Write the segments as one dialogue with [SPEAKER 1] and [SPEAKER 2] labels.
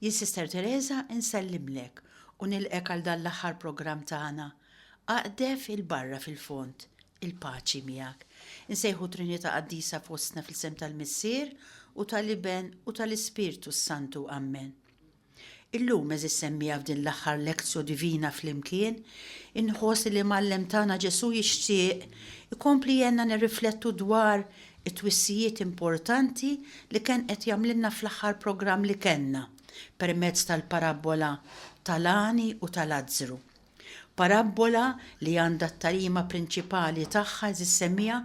[SPEAKER 1] Jien Sister Teresa insellimlek u nilqek għal dan l-aħħar programm tagħna. Aqdef 'il barra fil-fond, il-paċi miegħek. Insejħu Trinità Qaddisa fostna fl-isem tal-Missier u tal-Iben u tal-Ispirtu s-Santu. Ammen. Illum, għeżież semmiegħa f'din l-aħħar lectio divina flimkien, inħoss li l-Imgħallem tagħna Ġesù jixtieq ikompli jgħinna nirriflettu dwar it-twissijiet importanti li ken qed jagħmlilna fl-aħħar programm li kellna permezz tal-parabbola tal-għani u ta' Lazzru. Parabbola li għandha t-tagħlima prinċipali tagħha għeżież semmiegħa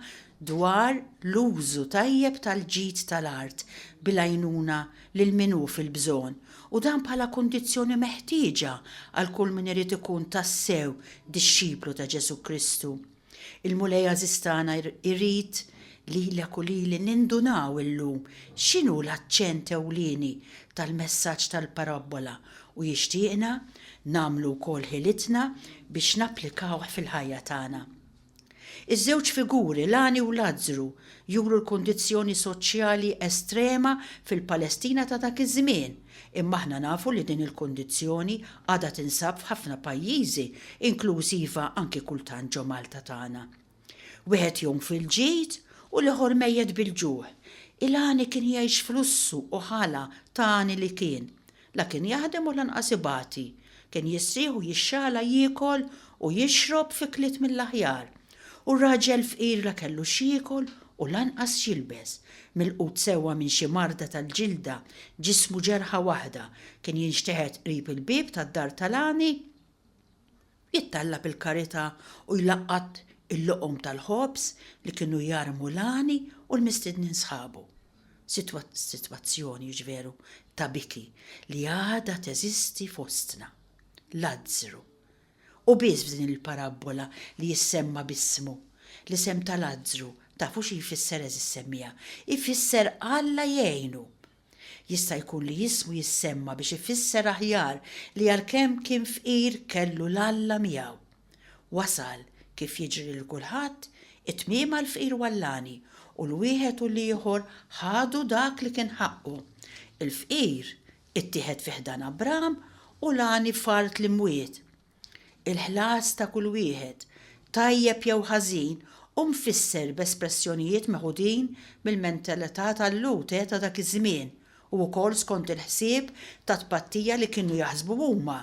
[SPEAKER 1] dwar l-użu tajjeb tal-ġid tal-art bil-għajnuna lil min hu fil-bżonn, u dan bħala kundizzjoni meħtieġa għal kull min irid ikun tassew dixxiplu ta' Ġesù Kristu. Il-Mulej għażiż tagħna jrid lilek u lili nindunaw illum x'inhu l-aċċent ewlieni tal-messaġġ tal-parabbola u jixtieqna nagħmlu wkoll ħilitna biex napplikawh fil-ħajja tagħna. Iż-żewġ figuri, l-għani u Lazzru, juru l-kundizzjoni soċjali estrema fil-Palestina ta' dak iż-żmien, imma aħna nafu li din il-kundizzjoni għadha tinsab f'ħafna pajjiżi, inkluż iva anki kultant ġo Malta tagħna. Wieħed jgħum fil-ġid u l-ieħor mejjet bil-ġuħ. Il-għani kien jgħix f'lussu u ħala ta' għani li kien. La kien jaħdem u lanqas ibati. Kien jistrieħ u jixxala jiekol u jixrob f'ikliet mill-aħjar. U r-raġel fqir la kellu x'jiekol u lanqas x'jilbes. Milqut sewwa minn xi marda tal-ġilda, ġismu ġerħa waħda, kien jinxteħet qrib il-bieb tad-dar tal-għani, Jittallab il-karità u jlaqqat il-loqom tal-ħobż li kienu jarmu l-għani u l-mistednin sħabu. Sitwazzjoni, hux veru, ta' biki li għadha teżisti fostna. Lazzru. Hu biss f'din il-parabbola li jissemma b'ismu. L-isem ta' Lazzru, tafu xi jfisser għeżież semmiegħa? Ifisser Alla jgħinu. Jista' jkun li ismu jissemma biex ifisser aħjar li għalkemm kien fqir kellu 'l Alla miegħu. Wasal, kif jiġri lil kulħadd, it-tmiem għall-fqir u għall-għani, u l-wieħed u l-ieħor ħadu dak li kien ħaqqu. Il-fqir ittieħed fi ħdan Abram u l-għani f'art l-imwiet. Il-ħlas ta' kull wieħed, tajjeb jew ħażin, hu mfisser b'espressjonijiet meħudin mill-mentalità tal-Lhud ta' dak iż-żmien u wkoll skont il-ħsieb ta' tpattija li kienu jaħsbu huma.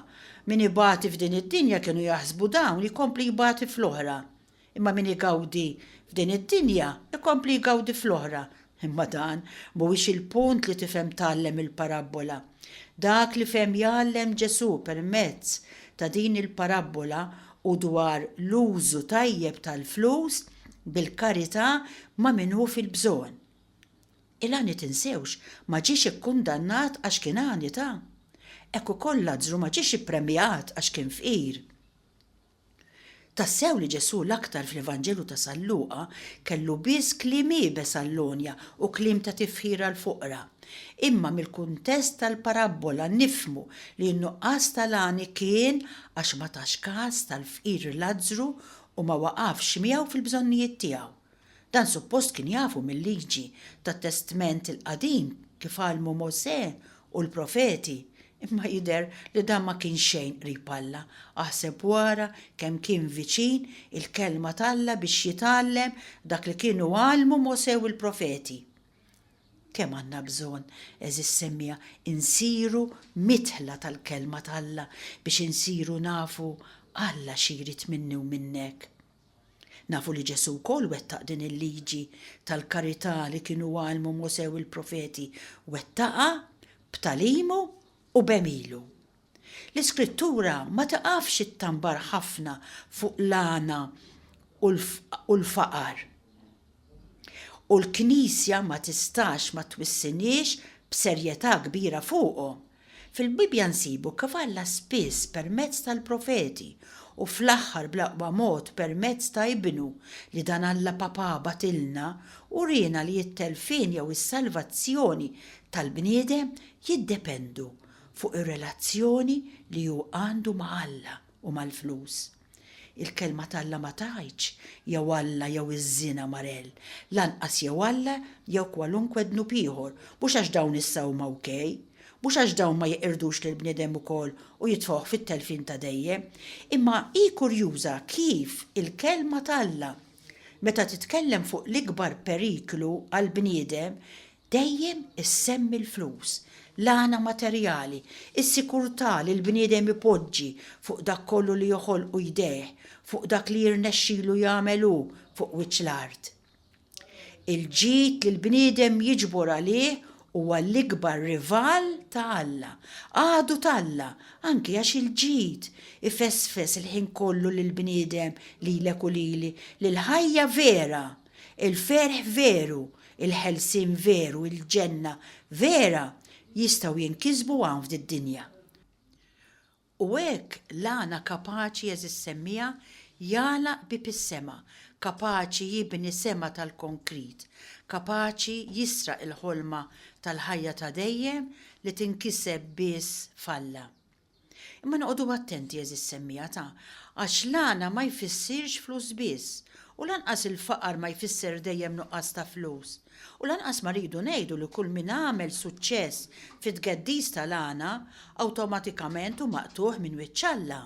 [SPEAKER 1] Min ibati f'din id-dinja kienu jaħsbu dawn jkompli jbati fl-oħra. Imma min igawdi f'din id-dinja, ikompli jgawdi fl-oħra. Imma dan mhuwiex il-punt li tifhem tgħallem il-parabbola. Dak li fehem jgħallem Ġesù permezz ta' din il-parabbola hu dwar l-użu tajjeb tal-flus bil-karità ma' min hu fil-bżonn. Il-għani tinsewx, ma ġiex ikkundannat għax kien għani ta'. Hekk ukoll Lazzru ma ġiex ippremjat għax kien fqir. Tassew li Ġesù l-aktar fl-Evanġelu ta' San Luqa kellu biss kliem iebes għall-għonja u kliem ta' tifħir għall-foqra. Imma mill-kuntest tal-parabbola nifhmu li n-nuqqas tal-għani kien għax ma tax kas tal-fqir Lazzru u ma waqafx miegħu fil-bżonnijiet tiegħu. Dan suppost kien jafu mil-liġi tat-Testment il-Qadim kif għallmu Mosè u l-profeti, imma jidher li dan ma kien xejn qrib Alla, aħseb u ara kemm kien viċin il-Kelma t'Alla biex jitgħallem dak li kienu għallmu Mosè u l-profeti. Kemm għandna bżonn, għeżież semmiegħa, insiru midħla tal-Kelma t'Alla biex insiru nafu Alla xi jrid minni u minnek. Nafu li Ġesù wkoll wettaq din il-liġi tal-karità li kienu għallmu Mosè u l-profeti, wettaqha b'tagħlimu u b'għemilu. L-Iskrittura ma tiqafx ittambar ħafna fuq l-għana u l-faqar. U l-Knisja ma tistax ma twissiniex b'serjetà kbira fuqhom. Fil-Bibbja nsibu kif Alla spiss permezz tal-profeti u fl-aħħar bl-aqwa mod permezz ta' Ibnu li dan Alla Papà bagħtilna, uriena li t-telfien jew is-salvazzjoni tal-bniedem jiddependu fuq ir-relazzjoni li hu għandu ma' Alla u mal-flus. Il-Kelma t'Alla ma tgħidx jew Alla jew iż-żina Marell, lanqas jew Alla jew kwalunkwe dnub ieħor, mhux għax dawn issa huma ok. Mhux għax dawn ma jeqirdux lill-bniedem ukoll u jitfgħuh fit-telfien ta' dejjem, imma hi kurjuża kif il-Kelma t'Alla, meta titkellem fuq l-ikbar periklu għall-bniedem, dejjem issemmi l-flus, l-għana materjali, is-sikurtà li l-bniedem ipoġġi fuq dak kollu li joħolqu jdejh, fuq dak li jirnexxilu jagħmel hu fuq wiċċ l-art. Il-ġid li l-bniedem jiġbor għalih huwa l-ikbar rival ta' Alla, għadu t'Alla, anki għax il-ġid ifesfes il-ħin kollu lill-bniedem, lilek u lili, li l-ħajja vera, il-ferħ veru, il-ħelsien veru, il-ġenna vera jistgħu jinkisbu hawn f'did-dinja. U hekk l-għana kapaċi għeżież semmiegħa jagħlaq bieb is-sema, kapaċi jibni sema tal-konkrit, kapaċi jisraq il-ħolma tal-ħajja ta' dejjem li tinkiseb biss f'Alla. Imma noqogħdu attenti għeżież semmiegħa ta' għax l-għana ma jfissirx flus biss, u lanqas il-faqar ma jfisser dejjem nuqqas ta' flus. U lanqas ma rridu ngħidu li kull min għamel suċċess fit-tgeddis tal-għana awtomatikament hu maqtugħ minn wiċċ Alla.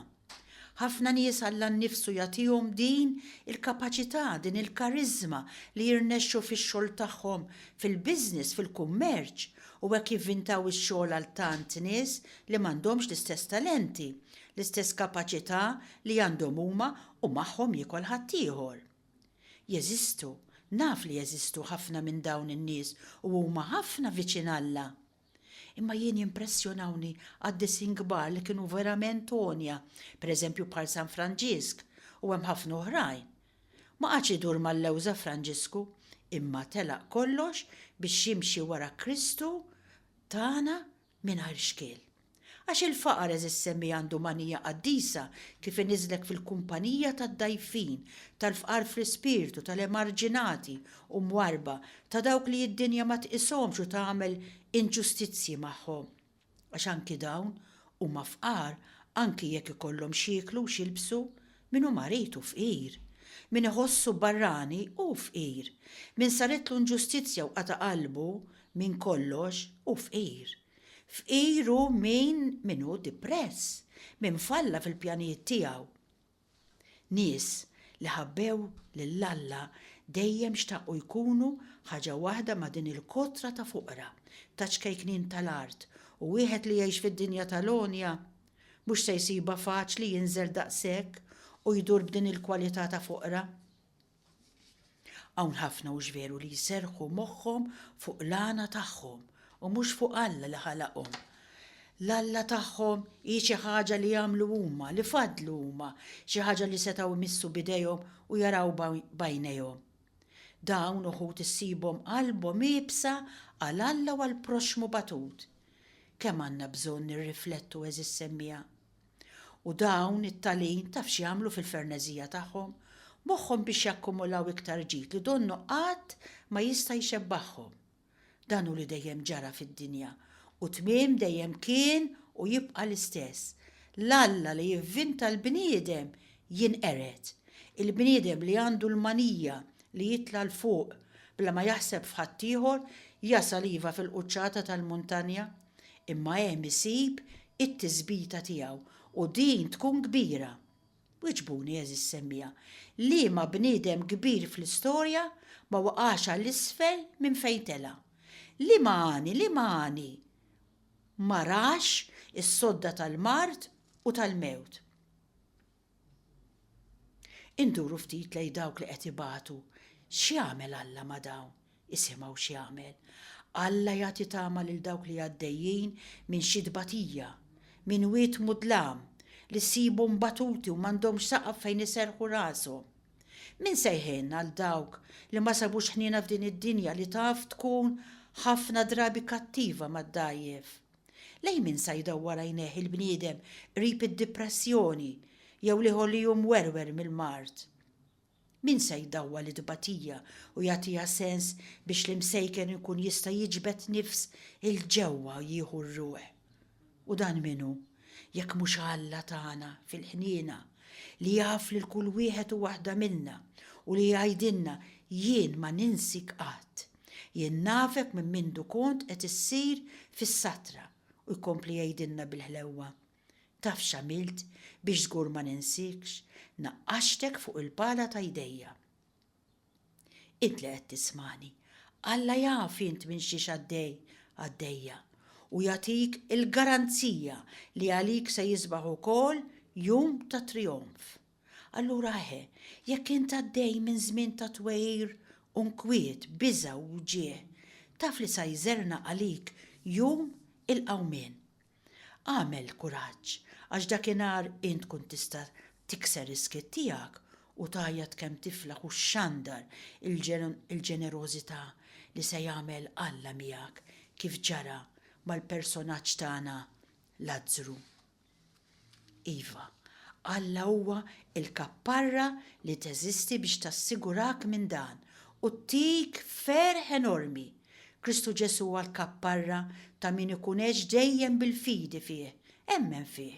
[SPEAKER 1] Ħafna nies Alla nnifsu jagħtihom din il-kapaċità, din il-kariżma li jirnexxu fix-xogħol tagħhom, fil-business, fil-kummerċ, u hekk jivvintaw ix-xogħol għal tant nies li m'għandhomx l-istess talenti, l-istess kapaċità li għandhom huma u magħhom jiekol ħaddieħor. Jeżistu, naf li jeżistu ħafna minn dawn in-nies u huma ħafna viċin Alla. Imma jien jimpressjonawni qaddisin kbar li kienu verament għonja, pereżempju bħal San Franġisk, u hemm ħafna oħrajn. Ma qagħadx idur mal-lewża Franġisku, imma telaq kollox biex jimxi wara Kristu tagħna mingħajr xkiel. Għax il-faqar għeżież semmi għandu manija qaddisa kif iniżżlek fil-kumpanija tad-dgħajfin, tal-fqar fl-ispirtu, tal-emarġinati u mwarrba, ta' dawk li d-dinja ma tqishomx u tagħmel inġustizzji magħhom. Għax anki dawn huma fqar anki jekk ikollhom x'jieklu u x'jilbsu, min hu marid hu fqir. Min iħossu barrani hu fqir. Min saritlu inġustizzja u qata' qalbu minn kollox hu fqir. Fqir hu min min hu dipress, min falla fil-pjanijiet tiegħu. Nies li ħabbew lil Alla dejjem xtaqu jkunu ħaġa waħda ma' din il-kotra ta' foqra, ta' ċkejknin tal-art, u wieħed li jgħix fid-dinja tal-għonja mhux se jsibha faċli jinżel daqshekk u jdur b'din il-kwalità ta' foqra. Hawn ħafna hux veru li jserrħu moħħhom fuq l-għana tagħhom u mhux fuq Alla li ħalaqhom. L-alla tagħhom hi xi ħaġa li għamlu huma, li faddlu huma, xi ħaġa li setgħu jmissu b'idejhom u jaraw b'għajnejhom. Dawn uħud issibhom qalbhom iebsa għal Alla u għall-proxxmu batut. Kemm għandna bżonn nirriflettu għeżież semmiegħa. U dawn it-talin taf x'jagħmlu fil-ferneżija tagħhom? Moħħhom biex jakkumulaw iktar ġid li donnu qatt ma jista' jxebbagħhom. Dan hu li dejjem ġara fid-dinja, u t-tmiem dejjem kien u jibqa' l-istess. L-alla li jivvinta l-bniedem jinqered. Il-bniedem li għandu l-manija li jitla' 'l fuq bla ma jaħseb f'ħaddieħor jasal iva fil-quċċata tal-muntanja, imma hemm isib it-tisbita tiegħu u din tkun kbira. Wiġbuni għeżież semmiegħa, liema bniedem kbir fl-istorja ma waqax għal isfel minn fejn tela'? Liema għani, liema għani ma rax is-sodda tal-mard u tal-mewt? Induru ftit lejn dawk li qed ibatu. X'jagħmel Alla ma' dawn? Isimgħu x'jagħmel. Alla jagħti tama lil dawk li għaddejjin minn xi tbatija, minn wied mudlam, li ssibhom batuti u m'għandhomx saqaf fejn iserrħu rashom. Min se jħenn għal dawk li ma sabux ħniena f'din id-dinja li taf tkun ħafna drabi kattiva mad-dgħajjef? Lejn min sa jdawwar għajnejh il-bniedem qrib id-dipressjoni jew l-ieħor li hu mwerwer mill-mard? Min se jdawwal it-tbatija u jagħtiha sens biex l-imsejken ikun jista' jiġbed nifs 'il ġewwa u jieħu r-ruħ? U dan min hu, jekk mhux Alla tagħna fil-ħniena, li jaf lil kull wieħed u waħda minna u li jgħidilna, Jien ma ninsik qatt. Jien nafek minn mindu kont qed issir fis-satra. U jkompli jgħidilna bil-ħlewwa, Taf x'għamilt biex żgur ma ninsiekx? Naqqaxtek fuq il-pala ta' jdejja. Int li qed tismagħni, Alla jaf int minn xiex għaddej, għaddejja, u jagħtik il-garanzija li għalik se jisbaħ ukoll jum ta' trijonf. Allura eħe, jekk int għaddej minn żmien ta' twegħir u nkwiet, biża' u wġigħ, taf li sa jżernaq għalik jum il-qawmien. Agħmel kuraġġ, għax dakinhar int tkun tista' tikser is-skiet tiegħek u tgħajjat kemm tiflaħ u xxandar il-ġenerożità li se jagħmel Alla miegħek kif ġara mal-personaġġ tagħna Lazzru. Iva, Alla huwa l-kapparra li teżisti biex tassigurak minn dan u ttik ferħ enormi. Kristu Ġesù huwa l-kapparra ta' min ikun għex dejjem bil-fidi fih, emmen fih.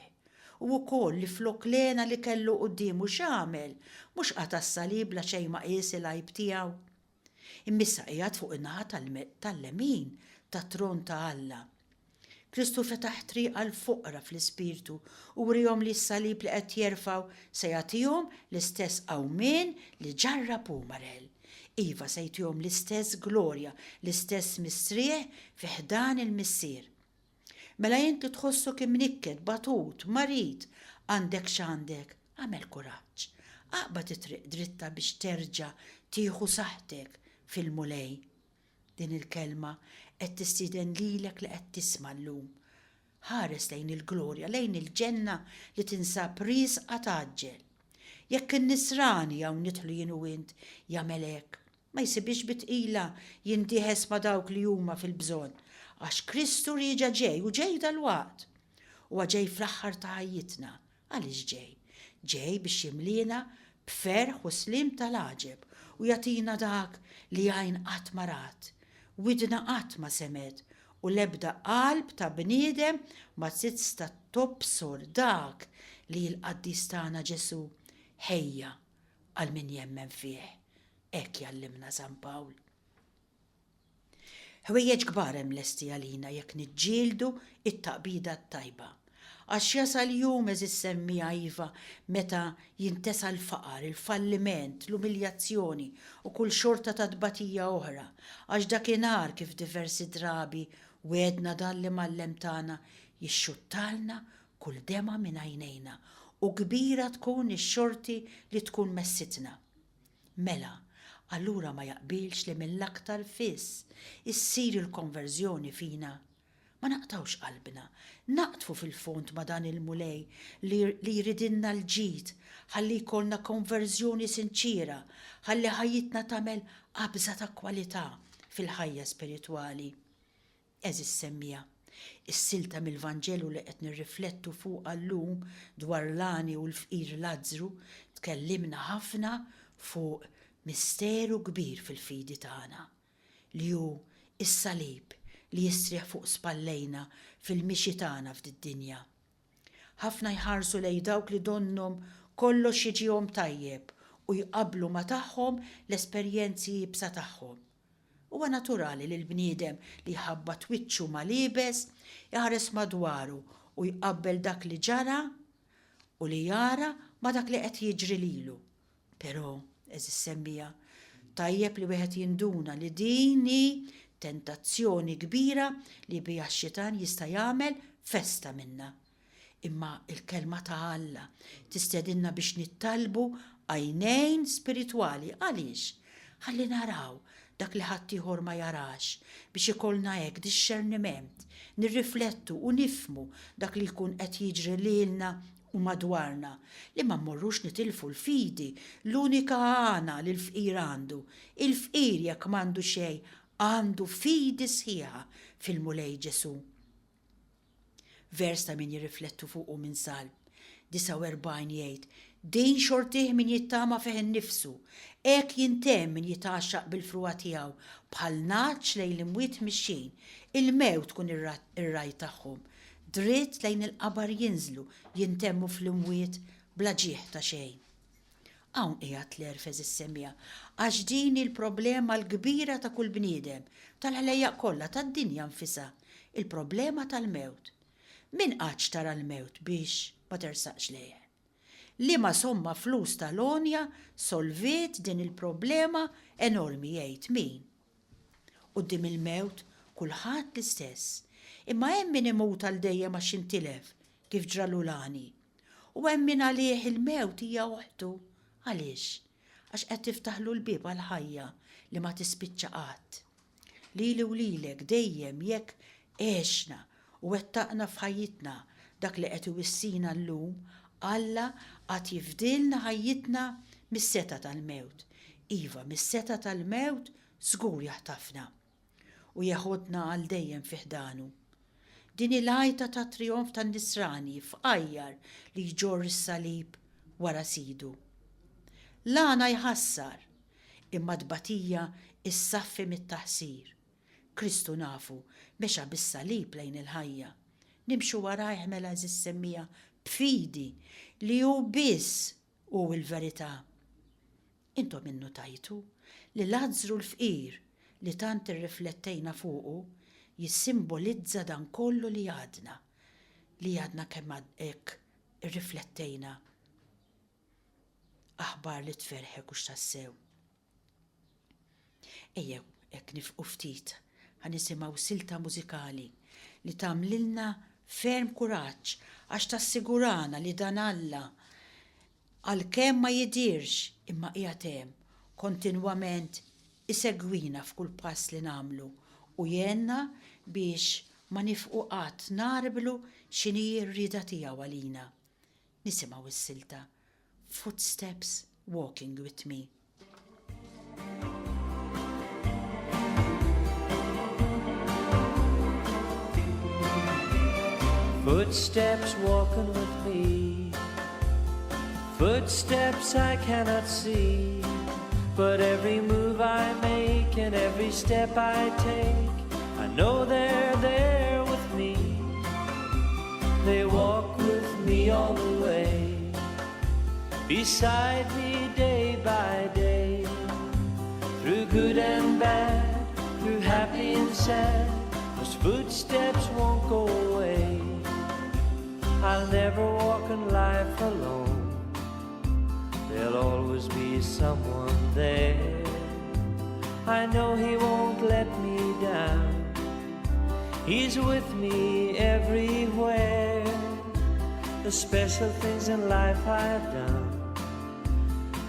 [SPEAKER 1] U wkoll li flok l-hena li kellu quddiemu x'għamel? Mhux qata' s-salib bla xejn ma qies il-għajb tiegħu? Imma issa qiegħed fuq in-naħa tal-lemin tat-tron ta' Alla. Kristu fetaħ triq għall-foqra fl-ispirtu u wriehom li s-salib li qed jerfgħu se jagħtihom l-istess qawmien li ġarrab hu Marel. Iva, se jtihom l-istess glorja, l-istess mistrieħ fi ħdan il-Missier. Mela int li tħossok imnikket, batut, marid, għandek x'għandek, agħmel kuraġġ. Aqbad it-triq dritta biex terġa' tieħu saħħtek fil-Mulej. Din il-kelma qed tistieden lilek li qed tisma' llum. Ħares lejn il-glorja, lejn il-ġenna li tinsab riesqa tgħaġġel. Jekk in-Nisrani, hawn nidħlu jien u int, jagħmel hekk, Ma jsibhiex bi tqila jindieħes ma' dawk li huma fil-bżonn, għax Kristu rieġa' ġej u ġej dalwaqt. Huwa ġej fl-aħħar ta' ħajjitna. Għaliex ġej? Ġej biex jimliena b'ferħ u sliem tal-għaġeb u jagħtina dak li għajn qatt ma rat, widna qatt ma semgħet u l-ebda qalb ta' bniedem ma tista' tobsor dak li l-Qaddis tagħna Ġesù ħejja għal min jemmen fih. Hekk jgħallimna San Pawl. Ħwejjeġ kbar hemm lesti għalina jekk niġġieldu t-taqbida t-tajba. Għax jasal jum, għeżież semmiegħa iva, meta jintesa l-faqar, il-falliment, l-umiljazzjoni u kull xorta ta' tbatija oħra. Għax dakinhar, kif diversi drabi wegħdna dan l-Imgħallem tagħna, jixxuttalna kull demgħa minn għajnejna u kbira tkun ix-xorti li tkun messitna. Mela, allura ma jaqbilx li mill-aktar fis issir il-konverżjoni fina? Ma naqtgħux qalbna, naqdfu fil-fond ma' dan il-Mulej li li jridilna l-ġid ħalli jkollna konverżjoni sinċiera, ħalli ħajjitna tagħmel qabża ta' kwalità fil-ħajja spiritwali. Għeżież semmiegħa, is-silta mill-Vanġelu li qed nirriflettu fuqha llum dwar l-għani u l-fqir Lazzru tkellimna ħafna fuq misteru kbir fil-fidi tagħna, li hu s-salib li jistrieħ fuq spallejna fil-mixi tagħna f'did-dinja. Ħafna jħarsu lejn dawk li donnhom kollox jiġihom tajjeb u jqabblu ma' tagħhom l-esperjenzi iebsa tagħhom. Huwa naturali li l-bniedem li jħabbat wiċċu mal-iebes iħares madwaru u jqabbel dak li ġara u li jara ma' dak li qed jiġri lilu. Però, għeżież semmiegħa, tajjeb li wieħed jinduna li din hi tentazzjoni kbira li biha x-xitan jista' jagħmel festa minna. Imma l-Kelma ta' Alla tistedinna biex nittalbu għajnejn spiritwali. Għaliex? Ħalli naraw dak li ħaddieħor ma jarax, biex ikollna hekk dixxerniment, nirriflettu u nifhmu dak li jkun qed jiġri lilna u madwarna, li ma mmorrux nitilfu l-fidi, l-unika għana li l-fqir għandu. Il-fqir jekk m'għandu xejn, għandu fidi sħiħa fil-Mulej Ġesù. Vers ta' min jirriflettu fuqu minn Salm 49 jgħid, Din xortih min jittama fih innifsu, hekk jintemm min jitgħaxxaq bil-frugħa tiegħu, bħal nagħaġ lejn l-imwiet mixjin, il-mewt tkun ir-ragħaj tagħhom. Dritt lejn il-qabar jinżlu, jintemmu fl-imwiet bla ġieħ ta' xejn. Hawn qiegħed l-għerf għeżież semmiegħa, għax din hi l-problema l-kbira ta' kull bniedem, tal-ħlejjaq kollha, tad-dinja nfisha, il-problema tal-mewt. Min qatt xtara l-mewt biex ma tersaqx lejh? Liema somma flus tal-għonja solviet din il-problema enormi jgħid min? Quddiem il-mewt kulħadd l-istess. Imma hemm min imut għal dejjem għax intilef, kif ġralu l-għani. U hemm min għalih il-mewt hija oħtu. Għaliex? Għax qed tiftaħlu l-bieb għall-ħajja li ma tispiċċa qatt. Lili u lilek dejjem jekk għexna u wettaqna f'ħajjitna dak li qed iwissina llum, Alla għad jifdilna ħajjitna mis-setgħa tal-mewt. Iva, mis-setgħa tal-mewt żgur jaħtafna u jeħodna għal dejjem fi ħdanu. Din hi l-għajta ta' trijonf tan-Nisrani fqajjar li jġorr is-salib wara Sidu. L-għana jħassar, imma t-tbatija issaffi mit-taħsir. Kristu nafu, mexa bis-salib lejn il-ħajja. Nimxu warajh mela għeżież semmiegħa b'fidi li hu biss hu l-verità. Intom innutajtu li Lazzru l-fqir li tant irriflettejna fuqu jissimbolizza dan kollu li għadna li għadna kemm hekk irriflettejna. Aħbar li tferrħek hux tassew? Ejjew hekk nifqu ftit ħa nisimgħu silta mużikali li tagħmlilna ferm kuraġġ għax tassigurana li dan Alla għalkemm ma jidhirx imma qiegħed hemm kontinwament isegwina f'kull pass li nagħmlu u jgħinna biex ma nifqu qatt nagħrblu x'inhi r-rieda tiegħu għalina. Nisimgħu s-silta Footsteps Walking With Me.
[SPEAKER 2] Footsteps walking with me Footsteps I cannot see But every move I make and every step I take I know they're there with me They walk with me all the way Beside me day by day Through good and bad, through happy and sad Those footsteps won't go away I'll never walk in life alone There'll always be someone there I know he won't let me down He's with me everywhere The special things in life I've done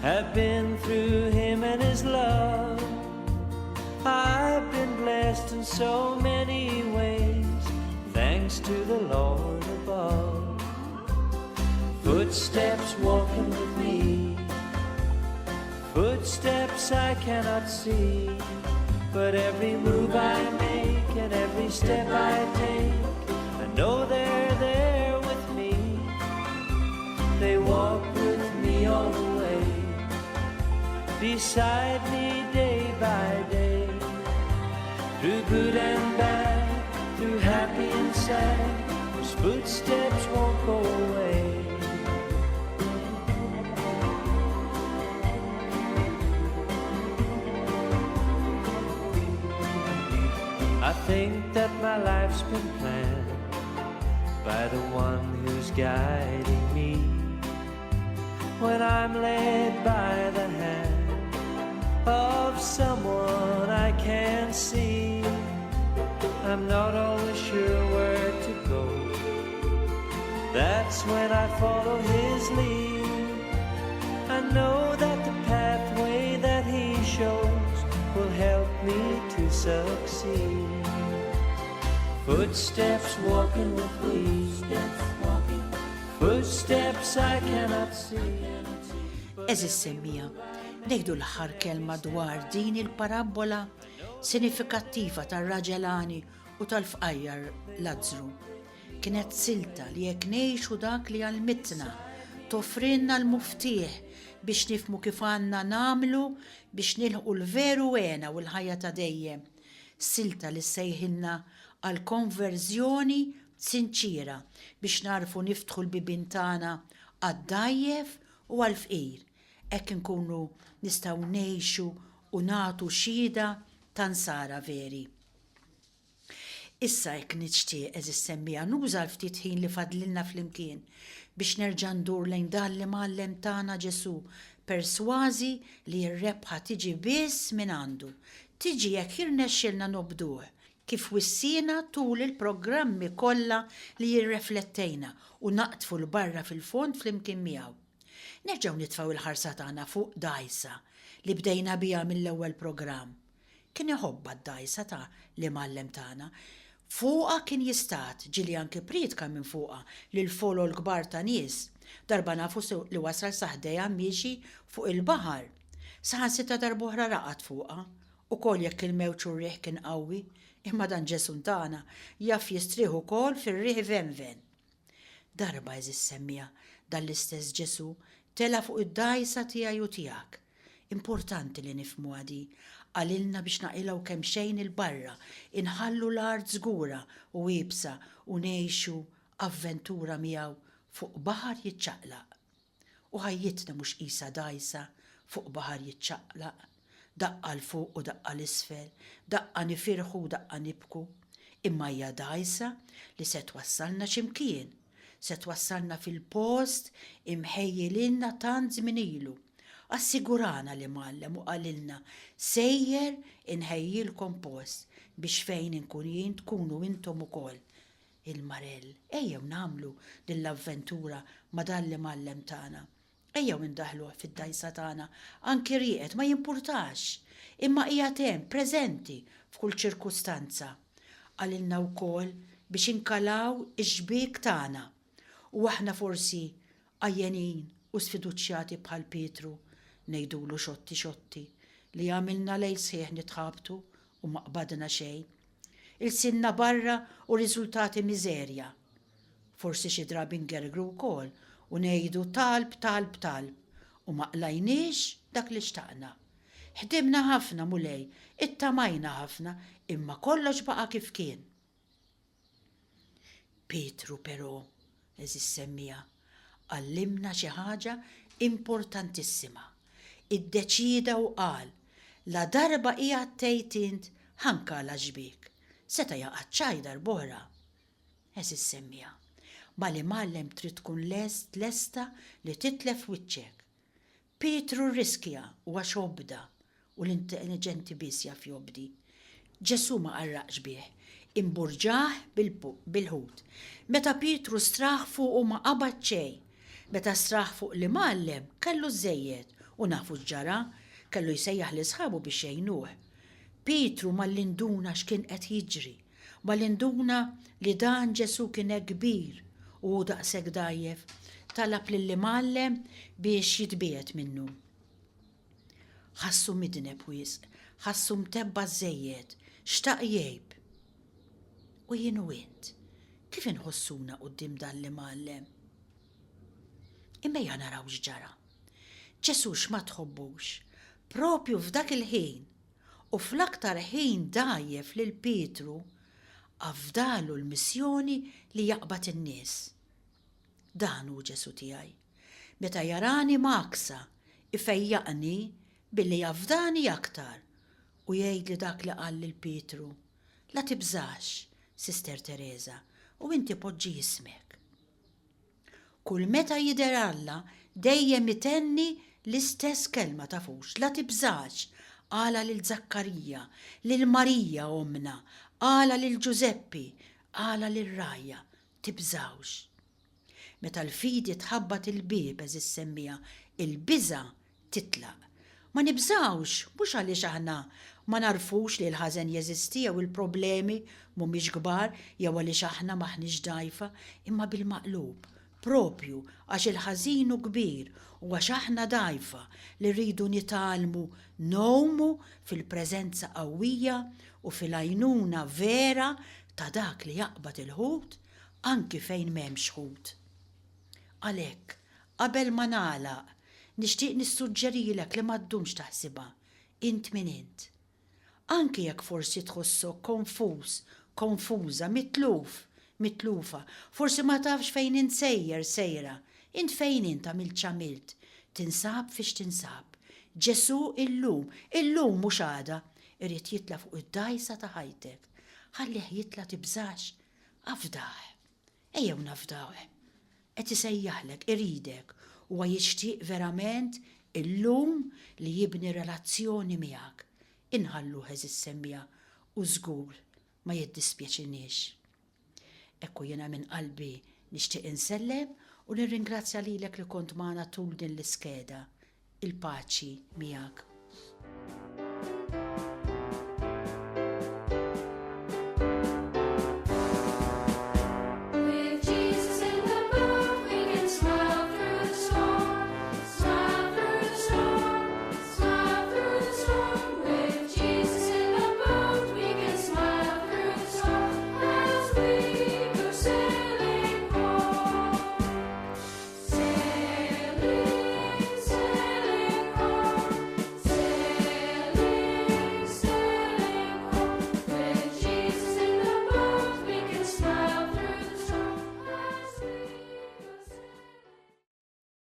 [SPEAKER 2] Have been through him and his love I've been blessed in so many ways Thanks to the Lord above Footsteps walking with me Footsteps I cannot see But every move I make and every step I take I know they're there with me They walk with me all the way Beside me day by day Through good and bad, through happy and sad Those footsteps won't go away I think that my life's been planned by the one who's guiding me. When I'm led by the hand of someone I can't see, I'm not always sure where to go. That's when I follow his lead. I know that the pathway that he shows will help me to succeed. Footsteps walking with me. Footsteps I cannot see.
[SPEAKER 1] Eżis semmija, ngħidu l-aħħar kelma dwar din il-parabbola sinifikattiva tar-raġel għani u tal-fqajjar Lazzru. Kienet silta li jekk ngħixu dak li għallmitna, toffrilna l-muftieħ biex nifhmu kif għandna nagħmlu biex nilħqu l-veru hena u l-ħajja ta' dejjem. Silta li ssejħilna għal konverżjoni sinċiera biex nagħrfu niftħu l-bibien tagħna għad-dgħajjef u għall-fqir. Hekk inkunu nistgħu ngħixu u nagħtu xhieda ta' Nsara veri. Issa hekk nixtieq, għeżież semmiegħa, nuża l-ftit ħin li fadlilna flimkien biex nerġa' ndur lejn dan l-Imgħallem tagħna Ġesù, persważi li r-rebħa tiġi biss mingħandu. Tiġi jekk jirnexxilna nobduh, kif wissiena tul il-programmi kollha li rreflettejna u naqdfu 'l barra fil-fond flimkien miegħu. Nerġgħu nitfgħu l-ħarsa tagħna fuq dgħajsa li bdejna biha mill-ewwel programm. Kien iħobbha d-dgħajsa ta' l-Imgħallem tagħna. Fuqha kien jistad, ġieli anki prietka minn fuqha lil folol kbar ta' nies. Darba nafu li wasal sa ħdejha miexi fuq il-baħar. Saħansitra darb'oħra raqad fuqha, ukoll jekk il-mewġ u r-riħ kien qawwi. Imma dan Ġesù tagħna jaf jistrieħ ukoll fir-riħ ivenven. Darba, għeżież semmiegħa, dan l-istess Ġesù tela' fuq id-dgħajsa tiegħi u tiegħek. Importanti li nifhmuha di. Qalilna biex naqilgħu kemxejn 'il barra, inħallu l-art żgura u iebsa u ngħixu avventura miegħu fuq baħar jiċċaqlaq. U ħajjitna mhux qisha dgħajsa fuq baħar jiċċaqlaq, daqqa 'l fuq u daqqa 'l isfel, daqqa nifirħu u daqqa nibku, imma hija dgħajsa li se twassalna xi mkien, se twassalna fil-post imħejji lilna tant żmien ilu. Assigurana l-Imgħallem u qalilna, Sejjer inħejjilkom post biex fejn inkun jien tkunu intom ukoll. Il-Marell, Ejjew nagħmlu din l-avventura ma' dan l-Imgħallem tagħna. Ejjew indaħħluh fid-dgħajsa tagħna, anki rieqed, ma jimpurtax! Imma qiegħed hemm, preżenti f'kull ċirkustanza. Qalilna wkoll biex inkalaw ix-xbiek tagħna. U aħna forsi għajjenin u sfiduċjati bħal Pietru, ngħidulu xotti xotti li għamilna lejl sħiħ nitħabtu u ma qbadna xejn. Ilsienna barra u riżultati miżerja. Forsi xi drabi ngergru wkoll u ngħidu talb, talb, talb u ma qlajniex dak li xtaqna. Ħdimna ħafna, Mulej, ittamajna ħafna, imma kollox baqa' kif kien. Pietru però, għeżież semmiegħa, għallimna xi ħaġa importantissima. Iddeċieda u qal, Ladarba qiegħed tgħid int, ħa nkala xbiek. Seta' jaqa' ċ-ċaj darb'oħra. Għeżież semmiegħa, mal-imgħallem trid tkun lest, lesta li titlef wiċċek. Pietru rriskja u għax obda, u l-intelliġenti biss jaf jobdi. Ġesù ma qarraqx bih, imburġah bil-ħut. Meta Pietru straħ fuqu ma qabad xejn. Meta straħ fuq l-Imgħallem, kellu żżejjed, u nafu x'ġara, kellu jsejjaħ lil sħabu biex jgħinuh. Pietru malli nduna x'kien qed jiġri, Malli nduna li dan Ġesù kien hekk kbir u hu daqshekk dgħajjef, talab lill-Imgħallem biex jitbiegħed minnu. Ħassu midneb wisq, ħassu mtebba' żżejjed, xtaq jgħib. U jien u int, kif inħossuna quddiem dan l-Imgħallem? Imma ejja naraw x'ġara. Ġesù x'ma tħobbux, propju f'dak il-ħin u fl-aktar ħin dgħajjef lil Pietru, afdalu l-missjoni li jaqbad in-nies. Dan hu Ġesù tiegħi. Meta jarani mgħakksa, ifejjaqni billi jafdani aktar u jgħidli dak li qal lil Pietru, La tibżax, Sister Tereża, u inti poġġi ismek. Kull meta jidher Alla dejjem itenni l-istess kelma tafux, la tibżax, qalha lil Żakkarija, lil Marija ommna, qalha lil Ġużeppi, qalha lir-rgħajja, tibżgħux. Meta l-fidi tħabbat il-bieb għeżież semmiegħa, il-biża' titlaq. Ma nibżgħux mhux għaliex aħna ma nagħrfux li l-ħażen jeżisti jew il-problemi mhumiex kbar jew għaliex aħna m'aħniex dgħajfa, imma bil-maqlub, proprju għax il-ħażin hu kbir u għax aħna dgħajfa li rridu nitgħallmu ngħumu fil-preżenza qawwija u fil-għajnuna vera ta' dak li jaqbad il-ħut anki fejn m'hemmx ħut. Għalhekk, qabel ma nagħlaq, nixtieq nissuġġerilek li ma ddumx taħsibha, int min int. Anki jekk forsi tħossok konfuż, konfuża, mitluf, mitlufa, forsi ma tafx fejn int sejjer, sejra, int fejn int għamilt x'għamilt, tinsab fiex tinsab. Ġesù illum, illum mhux għada, irid jitla' fuq id-dgħajsa ta' ħajtek. Ħallih jitla' tibżax. Afdah. Ejjew nafdawh. Qed isejjaħlek, iridek. Huwa jixtieq verament illum li jibni relazzjoni miegħek. Inħalluh għeżież semmiegħa u żgur ma jiddispjaċiniex. Ekku jiena minn qalbi nixtieq insellem u nirringrazzja lilek li kont magħna tul din l-iskeda. Il-paċi miegħek.